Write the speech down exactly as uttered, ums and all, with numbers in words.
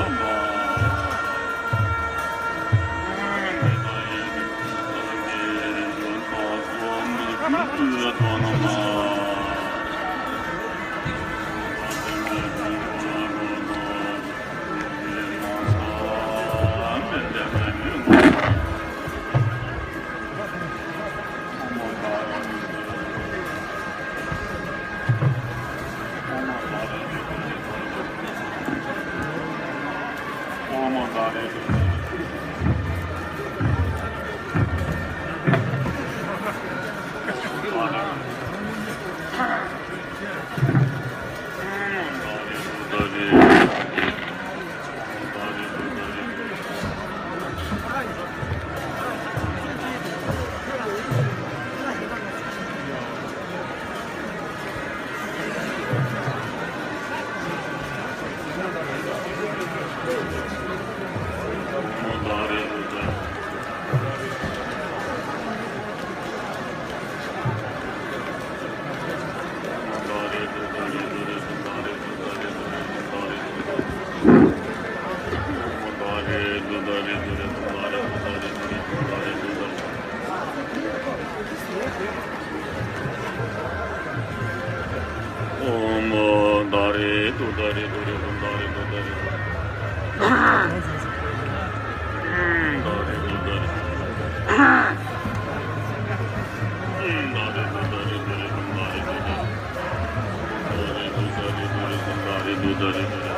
ཨོཾ་ད་རེ་དུ་ད་རེ་དུ་རེ་དུ་ད་རེ་དུ་ད་རེ་དུ། ད་རེ་དུ་ད་རེ། ད་རེ་དུ་ད་རེ་དུ་རེ་དུ་ད་རེ་དུ་ད་རེ། ད་རེ་དུ་ད་རེ་དུ་རེ་དུ་ད་རེ་དུ་ད་རེ་དུ་རེ།